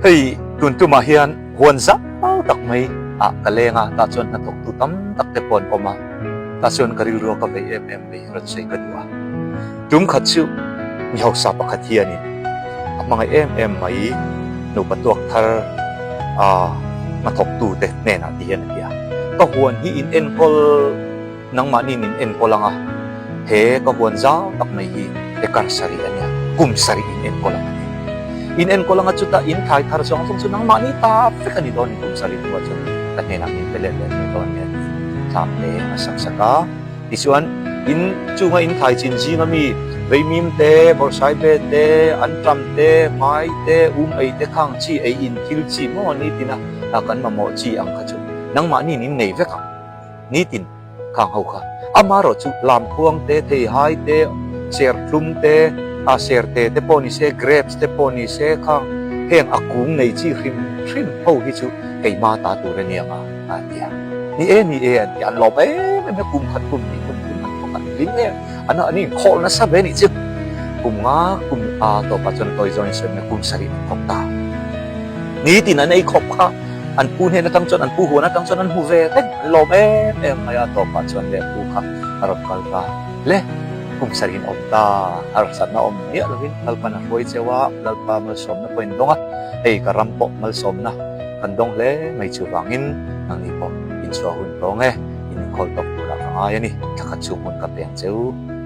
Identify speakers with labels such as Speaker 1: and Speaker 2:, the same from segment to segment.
Speaker 1: Hei tun tumah hian huan zau tak mai ah ka leng a, tah chuan hnathawktu tam tak te pawh an awm a, tah chuan ka rilru a ka vei em em mai rawn sawi ka duh a. Tum khat chu mi hausa pakhat hianin a hmangaih em em mai nupa tuak thar a hnathawktu te hnenah ti hian a ti a, Ka huan hi in enkawl Nangmahni min enkawl ang a, he ka huan zau tak mai hi ekar sarih a nia, kum sarih in enkawl ang a ti. In enkawl ang a chutah in thlai thar zawng zawng chu nangmahni ta vek a ni dawn, kum sarih hnuah chuan ka hnenah min pe let leh ve dawn nia tih thlam te a sak sak a. Tichuan, in chunga in thlai chin zinga mi veimim te, bawrhsaibe te, anṭam te, hmai te, um ei te khang chi ei in thil chi maw nitina kan mamawh chi ang kha chu nangmahni in nei vek ang. Nitin khang ho kha amaherawh chu lamkhuang te, theihai te, serthlum te, a serte te pawh ni se, grapes te pawh ni se khang heng a kung nei chi hrim hrim ho hi chu keima ta tur a nia nga a ti a. Ni e ni e an ti a, an lawm em em a, kum khat kum hnih kum thum an thawk an hlim em an an inkhawlh nasa ve a nih chu. Kum nga kum a tawpah chuan tawi zawng in sawi mai a, kum sarih an thawk ta. Nitin an ei khawp kha. An pu hnen atang chuan, an pu huan atang chuan an hmu ve reng, an lawm em em mai a, tawpah chuan leh pu kha a rawn kal ta hle. Kum sarih in awm ta, harsatna awm miah lovin Lalpan a hruai cheu a, Lalpa malsawmna pawh in dawng a, hei ka ram pawh malsawmna kan dawng hle mai chuvangin nangni pawh inchhuah hun tawng e, in inkhawl tawk turah ka ngai a ni, thla khat chhung hun ka peng cheu,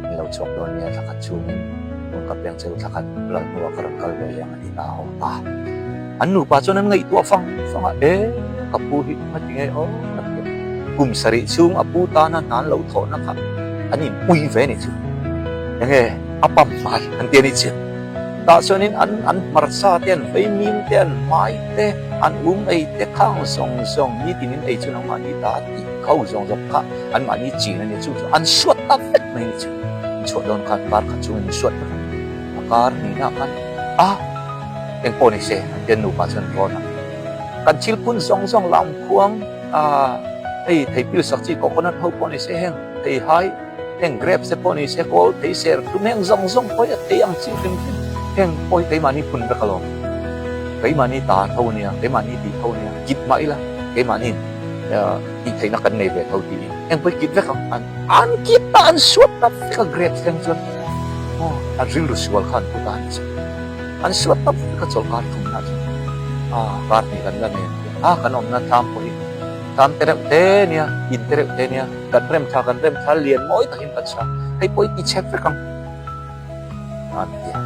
Speaker 1: in lo chhuak dawn nia thla khat chhungin hun ka peng cheu, thla khat ral hnuah ka rawn kal ve leh ang a ti ta a haw ta. An nupa chuan an ngaihtuah fang fang a, E, ka pu hi a ti ngei aw a ti a. Kum sarih chhung a pu tana hna an lo thawhna kha an inpui ve a nih chu. Enge a pam hmai an ti a nih chu. Tah chuanin an an hmarcha te, an vaimim te, an hmai te, an um ei te khang zawng zawng nitin in ei chu nangmahni ta tih kho zawng zawng kha anmahni chin a nia chu chu an suat ta vek mai a nih chu. An chhuah dawn khan kar khat chungin an suat vek a. A kar hnihna khan a engpawh ni se an tia nupa chuan rawn a. Kan thil phun zawng zawng lam khuang a hei thei pil sak chi coconut ho pawh ni se heng thei hai heng grapes te pawh ni se kawl thei ser tum heng zawng zawng pawh hi a thei ang chi hrim hrim heng pawh hi keimahni phun vek alawm. Keimahni ta tho nia keimahni tih tho nia kit mah ila keimahni tih theihna kan nei ve tho tiin heng pawh hi kit vek ang an an kit ta an suat ta vek a grapes thleng chuan. Aw, an rilru sual kha an put a ni chu. An suat tawp vek a chawlh kar thumna chu. A, kar hnih kan la nei an ti a. A, kan awmna thlam pawh hi thlam te reuh te nia, in te reuh te nia, kan rem thla kan rem thla lian mawi takin kan sa. Hei pawh i ti chhe vek ang an ti a.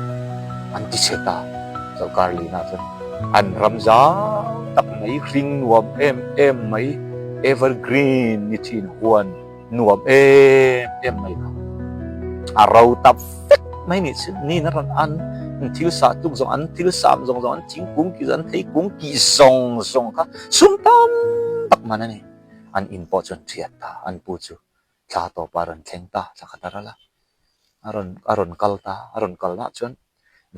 Speaker 1: An ti chhe ta chawlh kar lina chuan an ram zau tak mai hring nuam em em mai evergreen ni thin huan Nuam em em mai kha. A ro ta vek mai nih chu. Ni na rawn an thil sah tuk zawng, an thil sam zawng zawng, an thingkung kih zawng, an theikung kih zawng zawng kha sum tam tak man a ni. An in pawh chu an thiat ta, an pu chu thla tawpa rawn thleng ta, thla khat a ral a. A rawn a rawn kal ta, a rawn kal nah chuan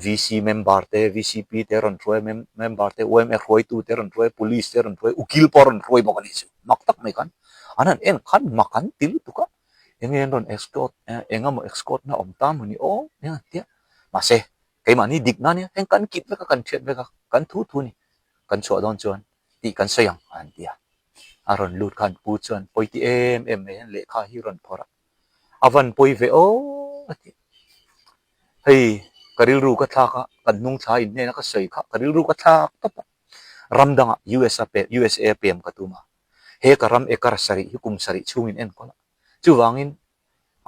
Speaker 1: VC member te, VCP te rawn hruai a, member te, yma hruaitu te rawn hruai a, police te rawn hruai a, ukil pawh a rawn hruai bawk a nih chu. Mak tak mai khan an han en khan mak an ti lutuk a, enge an rawn escort eng emaw escort na awm ta maw ni aw eng an tia. Mahse keimahni dikna nia heng kan kit vek a, kan thiat vek a, kan thu thu a ni, kan chhuah dawn chuan tih kan sawi ang an ti a. A rawn lut khan pu chuan pawi ti em em mai hian lehkha hi rawn phawrh a. A van pawi ve aw a ti. Hei ka rilru ka thlak a, kan hnung thla in hnena ka sawi kha ka rilru ka thlak tawp a. Ram dangah US a pe USA a pem ka tum a. He ka ram ekar sarih hi kum sarih chhungin enkawl a. Chuvangin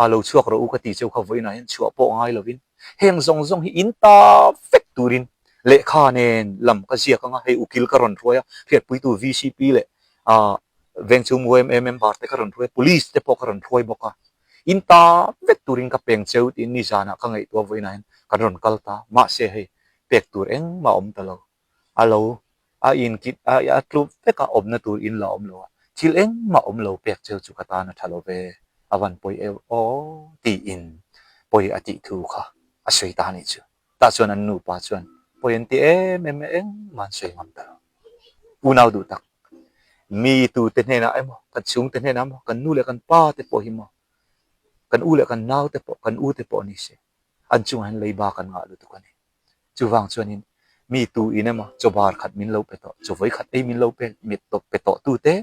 Speaker 1: a lo chhuak rawh u ka ti cheu kha vawiinah hian chhuah pawh ngai lovin heng zawng zawng hi in ta vek turin lehkha nen lam ka ziak ang a, hei ukil ka rawn hruai a, hriatpuitu VCP leh ah Vengchhung yma member te ka rawn hruai a, police te pawh ka rawn hruai bawk a. In ta vek turin ka peng cheu tiin nizanah ka ngaihtuah vawiinah hian kan rawn kal ta. Mahse hei pek tur engmah a awm ta lo. A lo a inkit a a tlup vek a awmna tur in la awm lo a. Thil engmah awm lo pek cheu chu ka tan a tha lo ve. A van pawi eu aw tiin pawi a tih thu kha a sawi ta a nih chu. Tah chuan an nupa chuan pawi an ti em em a, engmah an sawi ngam ta lo. Unau duh tak, mi tute hnenah emaw, kan chhungte hnenah emaw, kan nu leh kan pa te pawh hi maw, kan u leh kan nau te pawh, kan u te pawh ni se, an chungah hian leiba kan ngah lutuk a ni. Chuvang chuanin Mi tu in emaw chaw bar khat min lo pe tawh, chaw vawi khat ei min lo pe pe tawh tu te,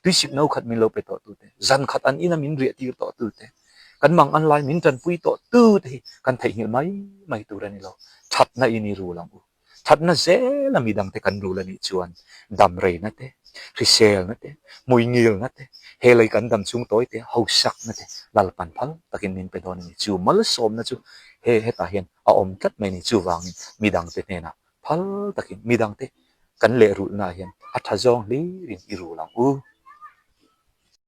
Speaker 1: tuisik no khat min lo pe tawh tu te, zan khat an ina min riah tir tawh tu te, kan mang an lai min tanpui tawh tu te hi kan theihnghilh mai mai tur a ni lo. Thatna in i rul ang u. Thatna zela midangte kan rul a nih chuan damreina te, hriselna te, hmuingilna te, he lei kan dam chung tawi te, hausakna te Lalpan phal takin min pe dawn a ni. Chu malsawmna chu he hetah hian a awm tlat mai a ni. Chuvangin midangte hnenah phal takin midangte kan lehrulhnaah hian a tha zawng hlirin i rul ang u.